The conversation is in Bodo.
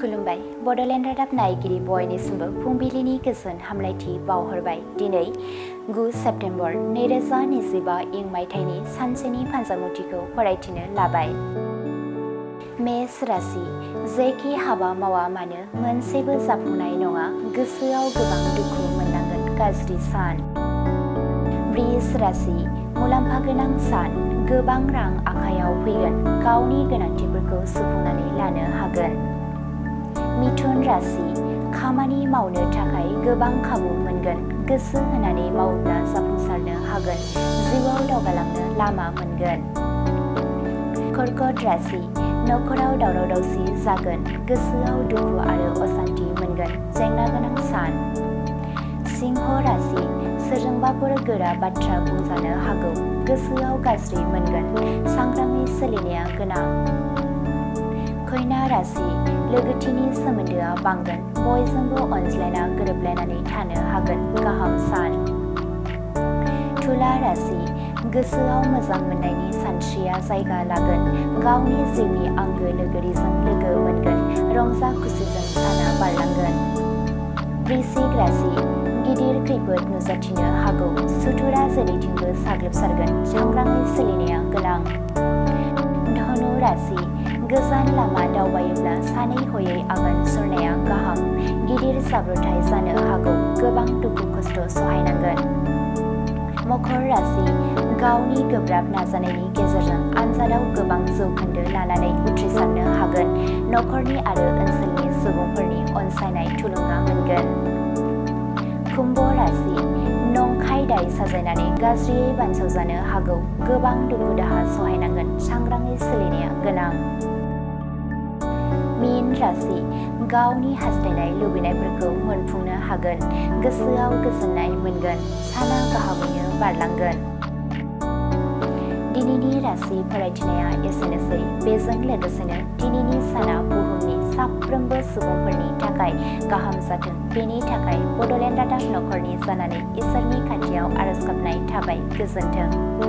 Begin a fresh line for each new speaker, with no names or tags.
खुलुमबाय बड'लेण्ड रादाब नायगिरि बयनिसिमबो फुंबिलिनि गोजोन हामलायथि बावहरबाय। दिनै 9 सेप्तेम्बर 2025 इं मायथाइनि सानसेनि फान्जामुथिखौ फरायथिनो लाबाय। मेष राशि जेखि हाबा मावा मानो मोनसेबो जाफुंनाय नङा, गोसोआव गोबां दुखु मोननांगोन, गाज्रि सान। वृष राशि मुलाम्फा गोनां सान, गोबां रां आखायाव फैगोन, गावनि गोनांथिफोरखौ सुफुंनानै लानो हागोन। मिथुन राशि खामानि मावनो थाखाय गोबां खाबु मोनगोन, गोसो होनानै मावोब्ला जाफुंसारनो हागोन, जिउआव दावगालांनो लामा मोनगोन। कर्कट राशि नखराव दावराव दावसि जागोन, गोसोआव दुखु आरो असान्थि मोनगोन, जेंना गोनां सान। सिंह राशि सोरजोंबाफोर गोरा बाथ्रा बुंजानो हागौ, गोसोआव गाज्रि मोनगोन, सांग्राङै सोलिनाया गोनां। कन्या राशि लोगोथिनि सोमोन्दोआ बांगोन, बयजोंबो अनज्लायना गोरोबलायनानै थानो हागोन, गाहाम सान। तुला राशि गोसोआव मोजां मोननायनि सानस्रिया जायगा लागोन, गावनि जिउनि आंगो लोगोरिजों लोगो मोनगोन, रंजा खुसिजों साना बारलांगोन। वृश्चिक राशि गिदिर खैफोद नुजाथिनो हागौ, सुथुरा जेरैथिंबो साग्लोबसारगोन, सांग्राङै सोलिनाया गोनां। धनु राशि गोजान लामा दावबायोब्ला सानै हयै आगान सुरनाया गाहाम, गिदिर जाब्रबथाय जानो हागौ, गोबां दुखु खस्थ' सहायनांगोन। मकर राशि गावनि गोब्राब नाजानायनि गेजेरजों आनजादाव गोबां जौखोन्दो लानानै उथ्रिसारनो हागोन, नखरनि आरो ओनसोलनि सुबुंफोरनि अनसायनाय थुलुंगा मोनगोन। कुम्भ राशि नंखाय दाय साजायनानै गाज्रियै बानस'जानो हागौ, गोबां दुखु दाहा सहायनांगोन, सांग्राङै सोलिनाया गोनां। मीन राशि गावनि हास्थायनाय लुबैनायफोरखौ मोनफुंनो हागोन, गोसोआव गोजोननाय मोनगोन, साना गाहामैनो बारलांगोन। दिनैनि राशि फरायथिनाया एसेनोसै। बेजों लोगोसेनो दिनैनि साना बुहुमनि साफ्रोमबो सुबुंफोरनि थाखाय गाहाम जाथों, बेनि थाखाय बड'लेण्ड रादाब नखरनि जानानै इसोरनि खाथियाव आरज गाबनाय थाबाय। गोजोन्थों।